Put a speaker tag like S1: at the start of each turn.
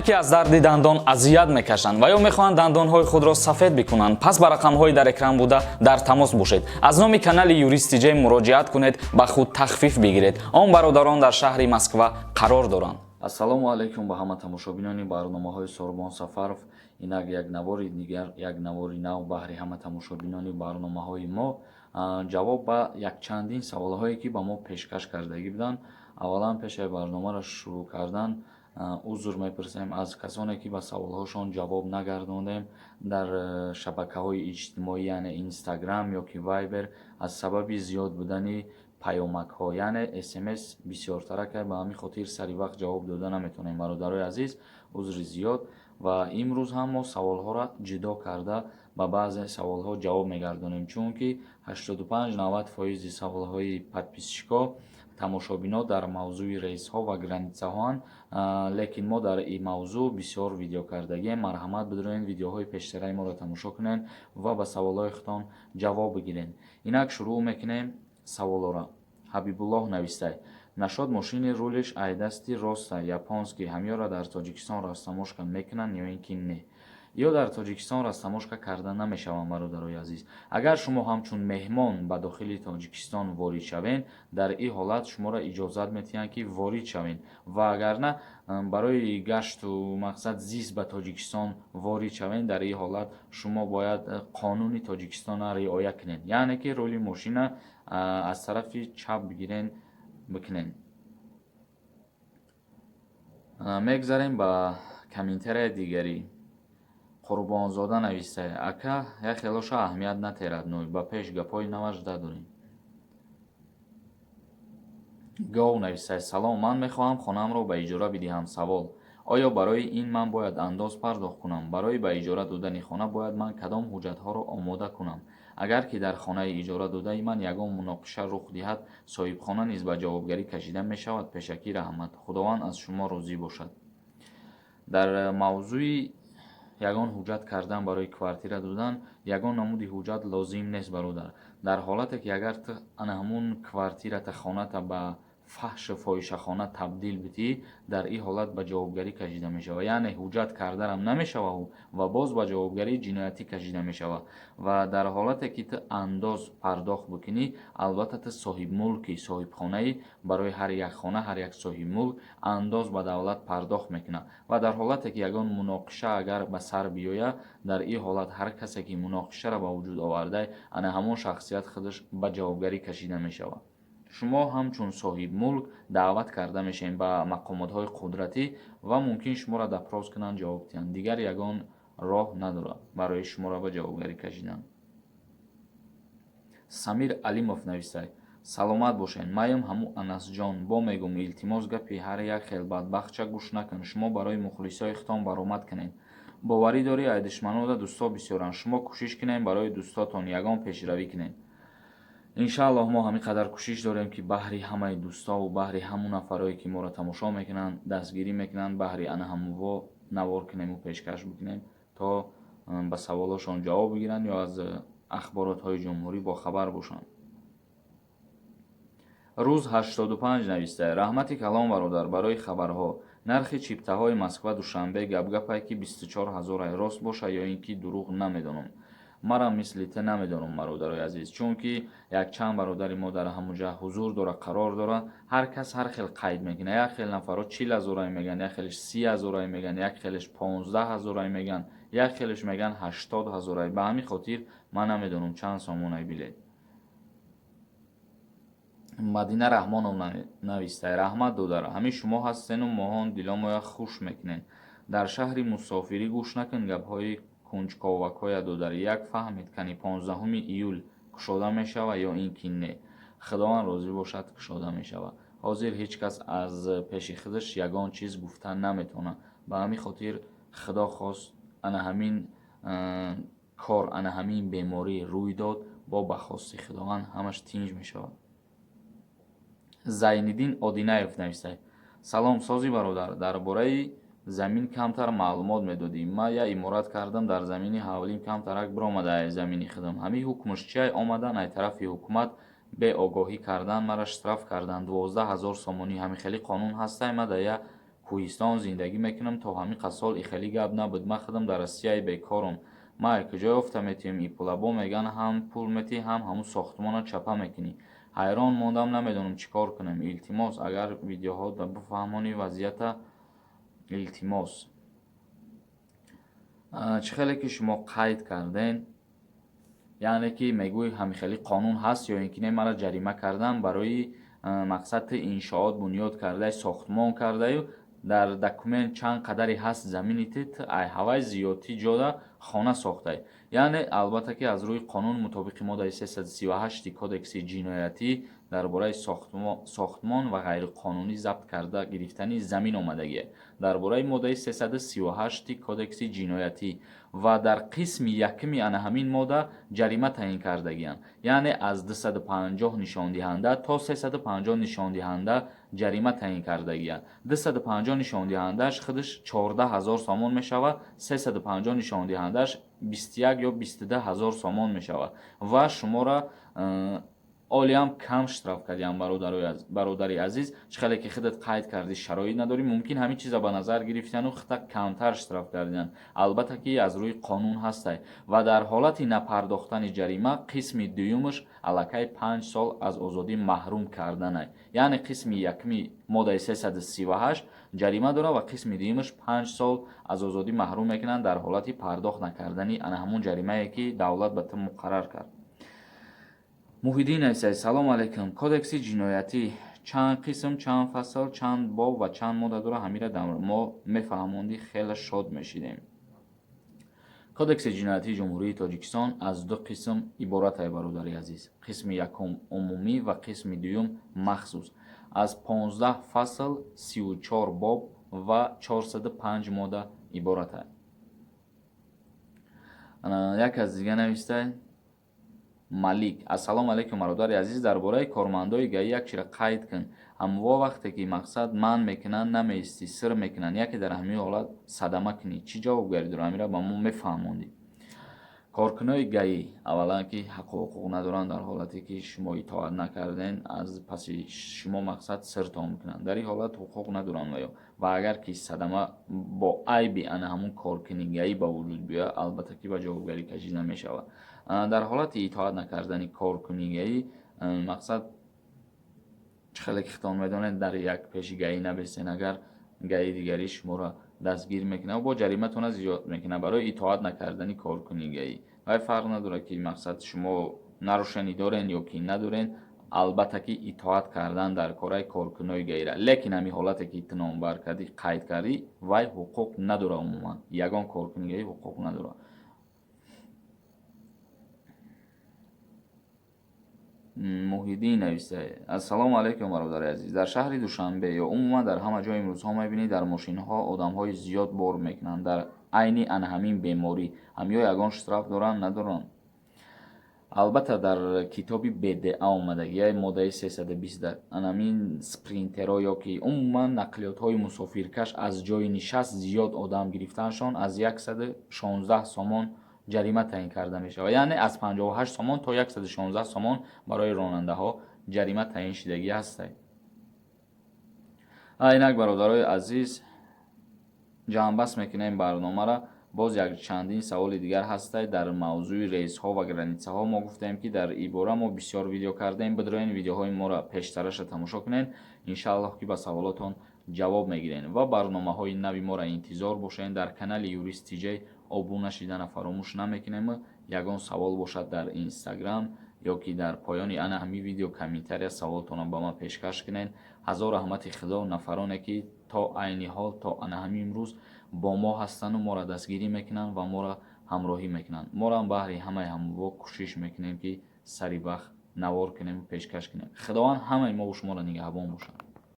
S1: Бародароне, ки аз дарди дандон азият мекашанд ва ё мехоҳанд дандонҳои худро сафед бикунанд, пас ба рақамҳои дар экран буда дар тамос бошед. Аз номи канали Юрист ТҶ муроҷиат кунед, ба худ тахфиф бигиред. Он бародарон дар шаҳри Москва қарор доранд.
S2: Ассалому алайкум ба ҳама тамошобинони барномаҳои Сорбон Сафаров. Инак, як навори дигар, як навори нав баҳри ҳама тамошобинони барномаҳои мо, ҷавоб ба якчандин саволҳое, ки ба мо пешкаш кардагӣ буданд. Аввалан, пешаи барномаро шурӯъ кардан, узр мепурсем аз касоне, ки ба саволҳошон ҷавоб нагардондем дар шабакаҳои иҷтимоӣ, яъне Инстаграм ё ки Вайбер, аз сабаби зиёд будани паёмакҳо, яъне СМС бисёртаракай. Ба ҳамин хотир сари вақт ҷавоб дода наметавонем. Бародарои азиз, узри зиёд. Ва имрӯз ҳам мо саволҳоро ҷудо карда, ба баъзе саволҳо ҷавоб мегардонем, чунки 85-90 фоизи саволҳои подписчикҳо, тамошобинон дар мавзӯи рейсҳо ва границаҳоанд. Лекин мо дар ин мавзӯъ бисёр видео кардагием. Марҳамат, бидроен, видеоҳои пештараи моро тамошо кунед ва ба саволҳои худтон ҷавоб бигиред. Инак, шурӯъ мекунем саволҳоро. Ҳабибуллоҳ навистай: «Нашод мошини рулиш ай дасти роста, японский, ҳамёра дар Тоҷикистон растаможка мекунанд ё ин ки не?» Ё дар Тоҷикистон растаможка карда намешаванд, бародарои азиз. Агар шумо ҳамчун меҳмон ба дохили Тоҷикистон ворид шавед, дар ин ҳолат шуморо иҷозат метиҳанд, ки ворид шавед, ва агар на, барои гашту мақсад зист ба Тоҷикистон ворид шавед, дар ин ҳолат шумо бояд қонуни Тоҷикистонро риоя кунед, яъне ки рули мошина аз тарафи чап бигирен бикунед. Мегзарем ба комментарияи дигарӣ. Қурбонзода навистай: «Ака, як хелоша аҳамият натерад, ной ба пеш, гапҳои наваш дадорем». Гов навистай: «Салом, ман мехоҳам хонаамро ба иҷора бидиҳам. Савол: оё барои ин ман бояд андоз пардохт кунам? Барои ба иҷора додани хона бояд ман кадом ҳуҷҷатҳоро омода кунам? Агар ки дар хонаи иҷора додаи ман ягон муноқиша рух диҳад, соҳибхона низ ба ҷавобгарӣ кашида мешавад? Пешакӣ раҳмат, Худованд аз шумо розӣ бошад». Дар мавзӯи ягон ҳуҷҷат кардан барои квартира додан, ягон намуди ҳуҷҷат лозим нест, бародар. Дар ҳолате ки агар ту ана ҳамун квартирата, хоната ба фаҳшу фоҳишахона табдил бидиҳӣ, дар ин ҳолат ба ҷавобгарӣ кашида мешавад, яъне ҳуҷҷат карданам намешавад ва боз ба ҷавобгарии ҷиноятӣ кашида мешавад. Ва дар ҳолате ки ту андоз пардохт бикунӣ, албатта, ту соҳибмулки, соҳибхонаӣ. Барои ҳар як хона ҳар як соҳибмулк андоз ба давлат пардохт мекунад. Ва дар ҳолате ки ягон муноқиша агар ба сар биёяд, дар ин ҳолат ҳар касе ки муноқишаро ба вуҷуд оварда, ана ҳамон шахсият худаш ба ҷавобгарӣ кашида мешавад. Шумо ҳамчун соҳибмулк даъват карда мешавед ба мақомотҳои қудратӣ ва мумкин шуморо допрос кунанд, ҷавоб диҳанд. Дигар ягон роҳ надорад барои шуморо ба ҷавобгарӣ кашидан. Самир Алимов нависад: «Саломат бошед, маям ҳаму Анасҷон. Бо мегум, илтимос, гапи ҳар як хел бадбахтча гӯш накун. Шумо барои мухлисои худтон баромад кунед. Боварӣ дорӣ, ай душманода дӯстҳо бисёранд. Шумо кӯшиш кунед, барои дӯстотон ягон пешравӣ кунед. Иншааллоҳ, мо ҳамин қадар кӯшиш дорем, ки баҳри ҳамаи дӯстову баҳри ҳамун нафарое, ки моро тамошо мекунанд, дастгирӣ мекунанд, баҳри ана ҳамуво навор кунему пешкаш бикунем, то ба саволошон ҷавоб бигиранд ё аз ахборотҳои ҷумҳурӣ бохабар бошанд». Рӯз 85 навистае: «Раҳмати калон, бародар, барои хабарҳо. Нархи чиптаҳои Москва Душанбе гапгапае, ки 24 ҳазорай, рост боша ё ин ки дурӯғ, намедонам». Марам мисли ту намедонам, бародарои азиз, чунки якчанд бародари мо дар ҳамуҷа ҳузур дора, қарор дора. Ҳар кас ҳар хел қайд мекунад. Як хел нафарҳо 40 ҳазорай мегӯянд, як хелеш 30 ҳазорай мегӯянд, як хелеш 15 ҳазорай мегӯянд, як хелеш мегӯянд 80 ҳазорай. Ба ҳамин хотир ман намедонам чанд сомонай билет. Мадина Раҳмонов навистай: «Раҳмат, додар, ҳамин шумо ҳастену моҳон диломоя хуш мекунед. Дар шаҳри мусофирӣ гӯш накун гапҳои кунҷковакҳоя, додар. Як фаҳмед, кани 15 июл кушода мешавад ё ин ки не?» Худованд розӣ бошад, кушода мешавад. Ҳозир ҳеҷ кас аз пеши худаш ягон чиз гуфта наметавонад. Ба ҳамин хотир, Худо хост, ана ҳамин кор, ана ҳамин беморӣ рӯй дод, бо ба хости Худованд ҳамаш тинҷ мешавад. Зайниддин Одинаев нависад: «Салом, сози, бародар. Дар бораи замин камтар маълумот медодӣ. Ман я иморат кардам, дар замини ҳавлим камтарак биромада ай замини худам. Ҳамин ҳукмш чиай? Омадан ай тарафи ҳукумат, беогоҳӣ кардан, мара штраф кардан 12 000 сомонӣ. Ҳамин хели қонун ҳастай? Ма дар я Кӯҳистон зиндагӣ мекунам, то ҳамин қад сол ихелӣ гап набуд. Ман худам дар Россияи бекорам. Ман ай куҷо ёфта метиҳам и пула? Бо мегӯянд, ҳам пул метиҳӣ, ҳам ҳамун сохтмона чапа мекунӣ. Ҳайрон мондам, намедонам чӣ кор кунам. Илтимос, агар видеоҳо бифаҳмонӣ вазъията, илтимос. Чӣ хеле ки шумо қайд карден, яъне ки мегӯй ҳамихели қонун ҳаст ё ин ки не, мара ҷарима кардан барои мақсади иншоот бунёд кардаю, сохтмон кардаю, дар документ чанд қадаре ҳаст замини ти, ту ай ҳавай зиёдтӣ ҷода хона сохтай. Яъне албатта ки аз рӯи қонун, мутобиқи моддаи 338 кодекси ҷиноятӣ дар бораи сохтмон ва ғайриқонунӣ забт карда гирифтани замин омадагие, дар бораи моддаи 338 кодекси ҷиноятӣ ва дар қисми якуми ана ҳамин модда ҷарима таъин кардагианд. Яъне аз 250 нишондиҳанда то 350 нишондиҳанда ҷарима таъин кардагианд. 250 нишондиҳандааш худаш 14 ҳазор сомон мешавад, 350 нишондиҳандааш 21 ё 22 ҳазор сомон мешавад. Ва шуморо олиам кам штраф кардиам, бародари азиз. Чӣ хеле ки худат қайд кардӣ, шароит надорӣ, мумкин ҳамин чиза ба назар гирифтану худта камтар штраф кардиан. Албатта ки аз рӯи қонун ҳастай ва дар ҳолати напардохтани ҷарима қисми дуюмаш аллакай 5 сол аз озодӣ маҳрум карданай. Яъне қисми якуми моддаи 338 ҷарима дорад ва қисми дуюмаш 5 сол аз озодӣ маҳрум мекунанд дар ҳолати пардохт накардани ана ҳамун ҷаримае, ки давлат ба ту муқаррар кард. Муҳиддин нависад: салом алайкум, кодекси ҷиноятӣ чанд қисм, чанд фасл, чанд боб ва чанд модда дорад? Ҳамира мо мефаҳмондӣ, хеле шод мешидем. Кодекси ҷиноятии Ҷумҳурии Тоҷикистон аз ду қисм иборат ай, бародари азиз: қисми якум умумӣ ва қисми дуюм махсус. Аз 15 фасл, 34 боб ва 405 модда иборат ай. Як аз дига навистай Малик: ассалому алайкум, бародари азиз, дар бораи кормандои ГАИ як чира қайд кун. Ҳамво вақте ки мақсад манъ мекунанд, намеистӣ, сир мекунанд. Яке дар ҳамин ҳолат садама кунӣ, чӣ ҷавобгарӣ дорад? Ҳамира ба мо мефаҳмондӣ. Коркунои ГАИ аввалан ки ҳаққу ҳуқуқ надоранд. Дар ҳолате ки шумо итоат накарден, аз паси шумо мақсад сиртон мекунанд. Дар ин ҳолат ҳуқуқ надоранд ва ё ва агар ки садама бо айби ана ҳамун коркуни ГАИ ба вуҷуд биёяд, албатта ки ба ҷавобгарӣ кашида мешавад. Дар ҳолати итоат накардани коркуни ГАИ, мақсад, чӣ хеле ки худтон медонед, дар як пеши ГАИ набестен, агар ГАИ дигарӣ шуморо дастгир мекунад, бо ҷариматона зиёд мекунад барои итоат накардани коркуни ГАИ. Вай фарқ надорад, ки мақсад шумо нарушение дорен ё ки надорен, албатта ки итоат кардан дар кораи коркунои ГАИра. Лекин ҳамин ҳолате ки ту номбар кардӣ, қайд кардӣ, вай ҳуқуқ надорад. Умуман ягон коркуни ГАИ ҳуқуқ надорад. Муҳиддин нависта: ассалому алайкум, бародари азиз, дар шаҳри Душанбе ё умуман дар ҳама ҷо имрӯзҳо мебинӣ, дар мошинҳо одамҳои зиёд бор мекунанд. Дар айни ана ҳамин беморӣ ҳамё ягон штраф доранд, надоранд? Албатта дар китоби БДА омадагия, моддаи 320, анамин спринтеро ё ки умуман нақлиётҳои мусофиркаш аз ҷои нишаст зиёд одам гирифтаншон аз 116 сомон ҷарима таъин карда мешавад. Яъне аз 58 сомон то 116 сомон барои ронандаҳо ҷарима таъин шидагӣ ҳастай. Инак, бародарои азиз, ҷамъбаст мекунем барномара. Боз як чандин саволи дигар ҳастай дар мавзӯи рейсҳо ва границаҳо. Мо гуфтем, ки дар ибора мо бисёр видео кардем. Бидроен, видеоҳои моро пештараша тамошо кунед, иншааллоҳ ки ба саволотон ҷавоб мегирен. Ва барномаҳои нави моро интизор бошед. Дар канали Юрист Тиҷай обуна шидана фаромӯш намекунем. Ягон савол бошад, дар Инстаграм ё ки дар поёни ана ҳамин видео комментария саволтонро ба ман пешкаш кунед. Ҳазор раҳмати Худо нафароне, ки то айни ҳол, то ана ҳамин имрӯз бо мо ҳастану моро дастгирӣ мекунанд ва моро ҳамроҳӣ мекунанд. Морам баҳри ҳамаи ҳамво кӯшиш мекунем, ки сари вақт навор кунем, пешкаш кунем. Худованд ҳамаи мову шуморо нигаҳбон бошад.